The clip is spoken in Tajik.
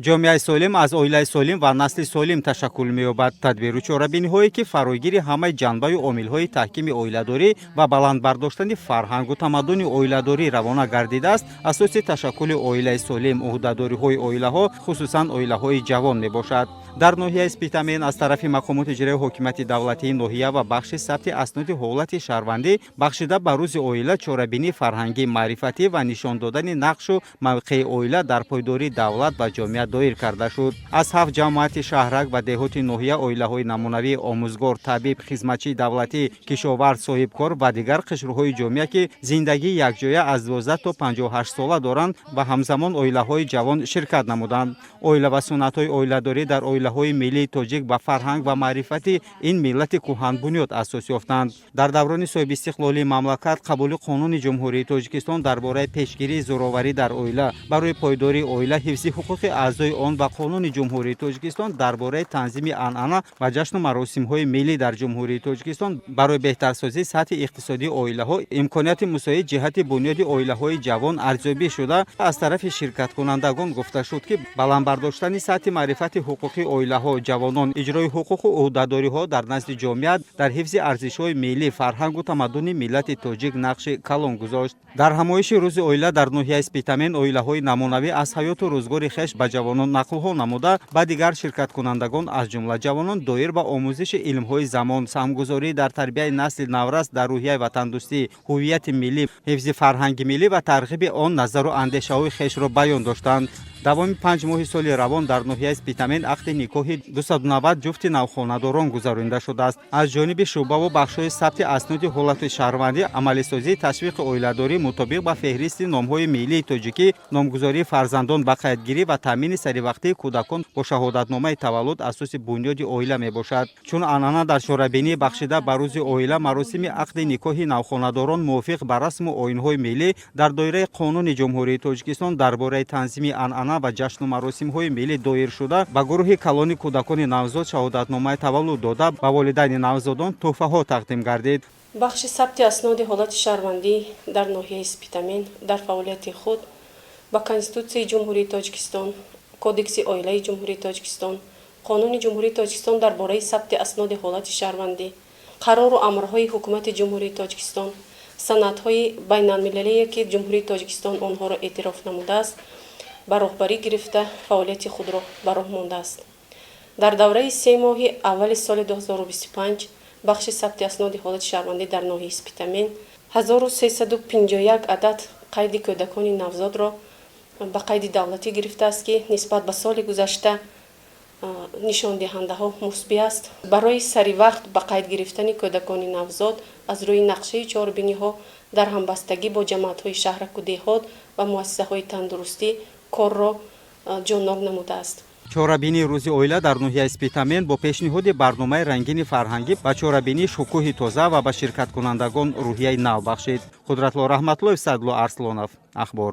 Ҷомеаи солим аз оилаи солим ва насли солим ташаккул меёбад. Тадбиру чорабиниҳое, ки фарогири ҳамаи ҷанбаю омилҳои таҳкими оиладорӣ ва баланд бардоштани фарҳангу тамаддуни оиладорӣ равона гардидааст, асоси ташаккули оилаи солим, ӯҳдадориҳои оилаҳо, хусусан оилаҳои ҷавон мебошад. Дар ноҳияи Спитамен аз тарафи мақомоти иҷроияи ҳокимияти давлатии ноҳия ва бахши сабти асноди ҳолати шаҳрвандӣ бахшида ба Рӯзи оила чорабинии фарҳангӣ, маърифатӣ ва нишон додани нақшу мавқеи оила дар пойдории давлат ва ҷомеа доир карда шуд. Аз ҳафт ҷамоати шаҳрак ва деҳоти ноҳия оилаҳои намунавӣ, омӯзгор, табиб, хизматчии давлатӣ, кишоварз, соҳибкор ва дигар қишрҳои ҷомеа, ки зиндагии якҷоя аз 12 то 58 сола доранд, ва ҳамзамон оилаҳои ҷавон ширкат намуданд. Оила ва суннатҳои оиладорӣ дар оилаҳои миллии тоҷик ба фарҳанг ва маърифати ин миллати кӯҳанбунёд асос ёфтанд. Дар даврони соҳибистиқлолии мамлакат қабули Қонуни Ҷумҳурии Тоҷикистон дар бораи пешгирии зӯроварӣ дар оила, барои пойдории оила, ҳифзи ҳуқуқи аъзои он ва Қонуни Ҷумҳурии Тоҷикистон дар бораи танзими анъана ва ҷашну маросимҳои миллӣ дар Ҷумҳурии Тоҷикистон барои беҳтарсозии сатҳи иқтисодии оилаҳо имконияти мусоид ҷиҳати бунёди оилаҳои ҷавон арзёбӣ шуда, аз тарафи ширкаткунандагон гуфта шуд, ки баланд бардоштани сатҳи маърифати ҳуқуқии оилаҳо, ҷавонон, иҷрои ҳуқуқу ӯҳдадориҳо дар назди ҷомеа дар ҳифзи арзишҳои миллӣ, фарҳангу тамаддуни миллати тоҷик нақши калон гузошт. Дар ҳамоиши Рӯзи оила дар ноҳияи Спитамен оилаҳои намунавӣ аз ҳаёту рӯзгори хеш ба ҷавонон нақлҳо намуда, ба дигар ширкаткунандагон, аз ҷумла ҷавонон, доир ба омӯзиши илмҳои замон, саҳмгузорӣ дар тарбияи насли наврас дар рӯҳияи ватандӯстӣ, ҳуввияти миллӣ, ҳифзи фарҳанги миллӣ ва тарғиби он назару андешаҳои хешро баён доштанд. Давоми 5 моҳи соли равон дар ноҳияи Спитамен ақди никоҳи 290 ҷуфти навхонадорон гузаронида шудааст. Аз ҷониби шӯъбаву бахшҳои сабти асноди ҳолати шаҳрвандӣ амалисозии ташвиқи оиладорӣ мутобиқ ба феҳристи номҳои миллии тоҷикӣ, номгузории фарзандон, ба қайдгирӣ ва таъмини саривақтии кӯдакон бо шаҳодатномаи таваллуд асоси бунёди оила мебошад. Чун анъана, дар чорабинӣ бахшида ба Рӯзи оила маросими ақди никоҳи навхонадорон мувофиқ ба расму оинҳои миллӣ дар доираи Қонуни Ҷумҳурии Тоҷикистон дар бораи танзими анъана ва ҷашну маросимҳои миллӣ доир шуда, ба гурӯҳи калони кӯдакони навзод шаҳодатномаи таваллуд дода, ба волидайни навзодон тӯҳфаҳо тақдим гардид. Бахши сабти асноди ҳолати шаҳрвандӣ дар ноҳияи Спитамен дар фаъолияти худ ба Конститутсияи Ҷумҳурии Тоҷикистон, Кодекси оилаи Ҷумҳурии Тоҷикистон, Қонуни Ҷумҳурии Тоҷикистон дар бораи сабти асноди ҳолати шаҳрвандӣ, қарору амрҳои Ҳукумати Ҷумҳурии Тоҷикистон, санадҳои байналмилалие, ки Ҷумҳурии Тоҷикистон онҳоро эътироф намудааст, ба роҳбарӣ гирифта, фаъолияти худро ба роҳ мондааст. Дар давраи 3 моҳи аввали соли 2025 бахши сабти асноди ҳолати шаҳрвандӣ дар ноҳияи Спитамен 1351 адад қайди кӯдакони навзодро ба қайди давлатӣ гирифтааст, ки нисбат ба соли гузашта нишондиҳандаҳо мусбӣ аст. Барои саривақт ба қайд гирифтани кӯдакони навзод аз рӯи нақшаи чорабиниҳо дар ҳамбастагӣ бо ҷамоатҳои шаҳраку деҳот ва муассисаҳои тандурустӣ корро ҷоннок намудааст. Чорабинии Рӯзи оила дар ноҳияи Спитамен бо пешниҳоди барномаи рангини фарҳангӣ ба чорабинӣ шукӯҳи тоза ва ба ширкаткунандагон рӯҳияи нав бахшид. Қудратло Раҳматуллоев, Садло Арслонов, Ахбор.